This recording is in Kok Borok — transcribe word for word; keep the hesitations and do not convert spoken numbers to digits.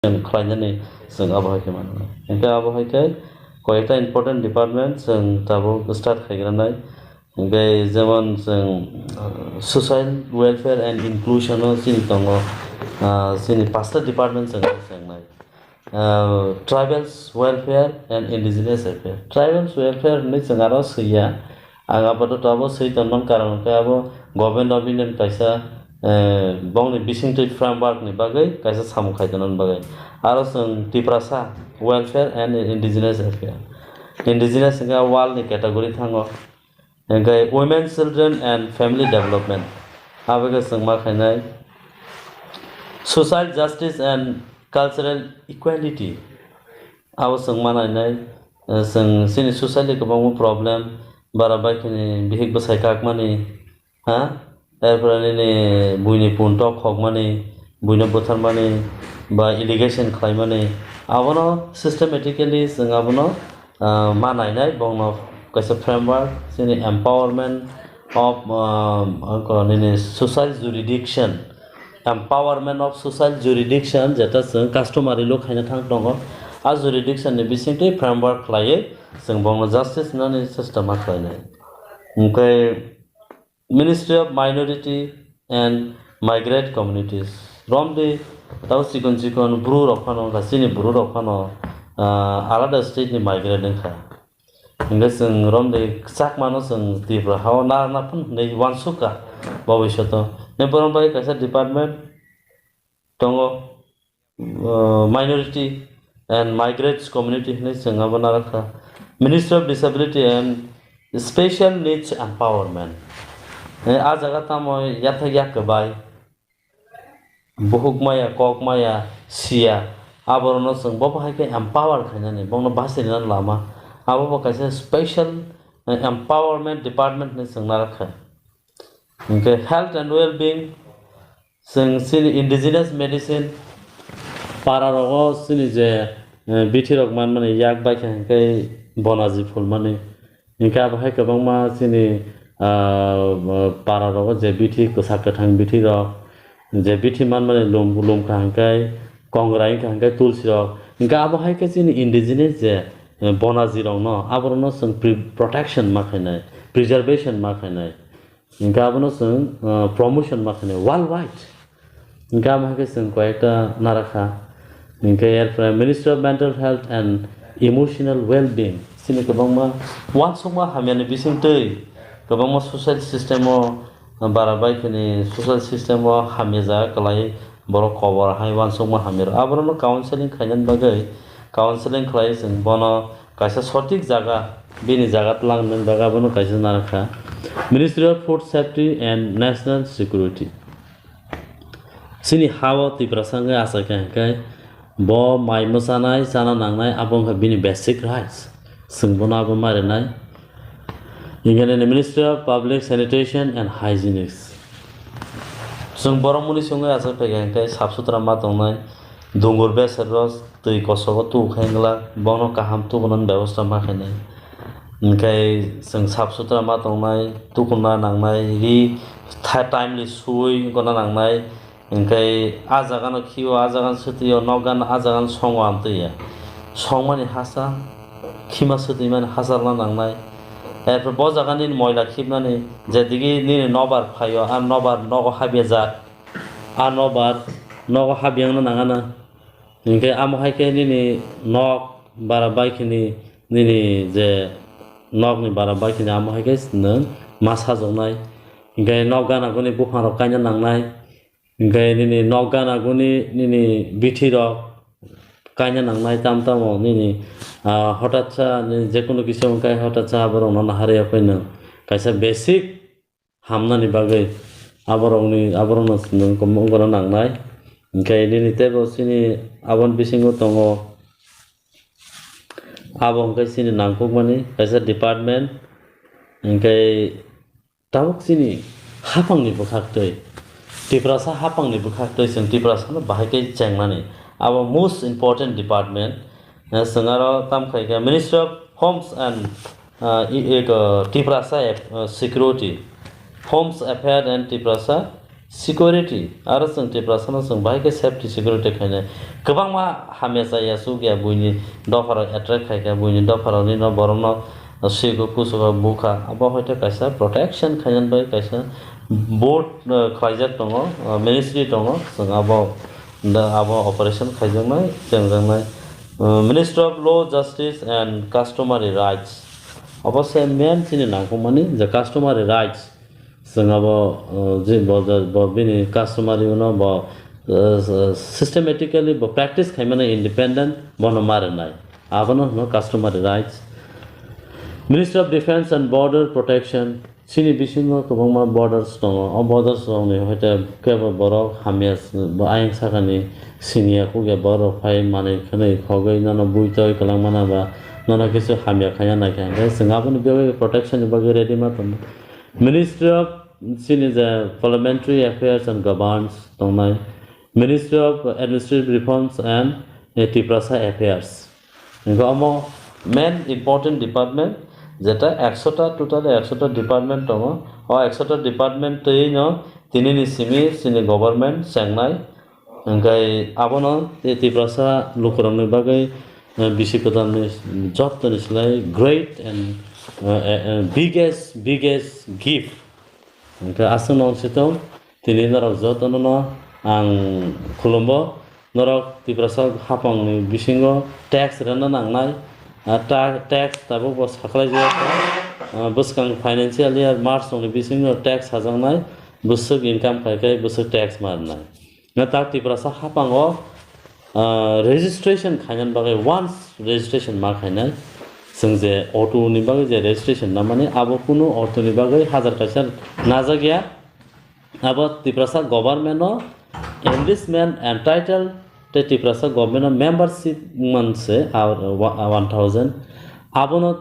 khlainani chwng abo hai khe mano. Hwnkhe abo hai khe koyekta important department chwng tabuk start khaigranai. Hwnkhe jemon chwng, uh, social welfare and inclusion o chini tongo, uh, chini pasta department chwng chengnai. Uh, tribals welfare and indigenous affairs. Tribals welfare hinwi chwng aro swiya. Ang apatot abo swi tonmani karon hwnkhe abo Government of India ni kaisa, eh, bongni bisingtwi framework ni bagwi kaisa samung khai tonmani bagwi. Aro chwng Tiprasa welfare and indigenous affairs. Indigenous hwnkhe world ni category thango. Hwnkhe women, children and family development. Abo khe chwng ma khainai social justice and cultural equality. Abo chwng ma nainai, eh, chwng chini society kwbangma problem, bara bai khini bihik bwsai kakmani, ha? Erpore nini buini puntok khokmani, buino butharmani, ba allegation khlaimani, abono systematically chwng abono, ah, ma nainai, bongno kaisa framework, chini empowerment of, ah, ko nini social jurisdiction, empowerment of social jurisdiction, jeta chwng customary law khaina thang tongo, a jurisdiction ni bisingtwi framework khlaiwi chwng bongno justice nani chesta ma khlainai. Hwnkhe Ministry of Minority and Migrant Communities. Romdi tau chikon chikon bru rok phano, wngkha chini bru rok phano, ah, alada state ni migrant wngkha. Hingke chwng romdi Chakmano chwng Tripura hao na, na phun hinwi uansukha bo bisoto. Ne borom bai kaisa department tongo, uh, minority and migrants community hinwi chwng abo narwkha. Ministry of Disability and Special Needs Empowerment. Eh, a jaga tamo yathak yak kwbai. Buhuk maya, kok maya, siya. Aborokno chwng bo bahai khe empower khainani, bongno bachirina lama. Abo bo kaisa special, eh, empowerment department hinwi chwng narwkha. Hingke health and well-being, chwng chini indigenous medicine, para rogo chini je, eh, bithi rok manmani yak bai khe hingke bonaji phulmani. Hingke abo hai kwbangma chini, ah, para rogo je bithi kwchak kwthang bithi rok, je bithi manmani lum, lum kha hingke kongrai wngkha hingke tulsi rok. Hingke abo hai khe chini indigenous je, eh, bonaji rokno, aborokno chwng pre-, protection ma khainai, preservation ma khainai. Hingke abono chwng, uh, promotion ma khainai worldwide. Hingke amo hai khe chwng koyekta narakha. Hingke erpore Ministry of Mental Health and Emotional Well-being. Chini kwbangma uansukma hamyani bisingtwi kwbangma social system o, uh, bara bai khini social system o hamya jaga kwlai borok kobor hai uansukma hamya rok. Aborokno counseling khainani bagwi counseling khlai chwng bono kaisa sotik jaga, bini jaga twlang nani bagwi abono kaisa narwkha. Ministry of Food Safety and National Security. Chini ha-o Tiprasa wngwi achaikha hwnkhe bo mai mwchanai, chana nangnai, abo wngkha bini basic rights. Chwng bono abo ma rwnai. Hingke nini Ministry of Public Sanitation and Hygienics. Chwng borok muni chwngwi achai phaikha hwnkhe sap sutra ma tongnai, dungur beser rok twi kosogo tubu khe wngla, bono kaham tubunani bebosta ma khainai. Hingke chwng sap sutra ma tongnai, tukuna nangnai, ri tha-, timely sui gona nangnai. Hingke ah jagano khio, ah jagano swtwio, nok gana ah jagano songo amtwi ya. Songmani hasa, khima swtwimani hasa rwna nangnai. Erpor bo jagani moila khibnani, jedigi nini nobar phaio, ah nobar nogo habya jak. Ah nobar nogo habya wngna nangana. Hingke amo hai khe nini nok bara bai khini, nini je nokni bara bai khini amo hai khe nwng ma sajoknai. Hingke nok gana guni buphang rok kaina nangnai. Hingke nini nok gana guni nini bithi rok kaina nangnai tam tamo nini, ah, hotatsa nini jekunu kisa wngkha hotatsa aborokno naharwi ya phai nwng kaisa basic hamnani bagwi aborokni, aborokno nwng kom wngna nangnai. Hingke nini teibo chini aboni bisingo tongo, abo hingke chini nangkukmani kaisa department, hingke tabuk chini haphangni bwkhaktwi, Tiprasa haphangni bwkhaktwi chwng Tiprasano bahai khe chengnani. Abo most important department, eh, chwng aro tam khai khe Ministry of Homes and, eh, i-, eko, Tiprasa, eh, Security, Homes Affair and Tiprasa Security, aro chwng Tiprasano chwng bahai khe safety security khainai. Kwbangma hamya chaya chukya buini dopharok attract khaikha, buini dopharokni no borokno swigo kusugo bukha. Abo hoite kaisa protection khainani bagwi kaisa board, uh, khlaijak tongo, uh, ministry tongo, chwng abo, da, abo operation khaijaknai, chengjaknai. Uh, Ministry of Law, Justice and Customary Rights. Obo se main chini nangkukmani je customary rights. Chwng abo, uh, je bo, bo bini customary uno bo, uh, systematically bo practice khaimani independent bono ma rwnai. Abono hwno customary rights. Ministry of Defense and Border Protection, chini bisingo kwbangma borders tongo. O borders rokni hoite kebo borok hamya s-, bo ayang sakani siniya kukya borok phai manwi khwnwi khogwi nono buitoi kwlangmana ba nono kisu hamya khaina naikha. Hwnkhe chwng aboni bagwi protection ni bagwi ready ma tongo. Ministry of chini je Parliamentary Affairs and Governance tongnai, Ministry of Administrative Reforms and, eh, Tiprasa Affairs. Hingke omo main important department, jeta ekshota, total ekshota department tongo. O ekshota department twi no tini ni simi chini government chengnai. Hingke abono tei Tiprasa lukurokni bagwi, eh, bisi kwtalni jottoni slai great and, eh, eh, eh, biggest, biggest gift. Hingke aswk nong sitong, tini norok jotono no ang khulumbo. Norok Tiprasa hapangni bisingo tax rwna nangnai. Ah, ta-, tax tabuk bo sakhlai jaya kha. Ah, bwskang financial year March ni bisingo tax sajaknai, bwswk income khai khai bwswk tax ma rwnai. Na ta Tiprasa hapango, ah, registration khainani bagwi once registration ma khainai. Chwng je auto ni bagwi je registration namani abo kunu auto ni bagwi hajar kaisa najak ya. Abo Tiprasa government no enlistment and title tei Tiprasa government no membership wngman se, ah, wa-, one thousand. Abono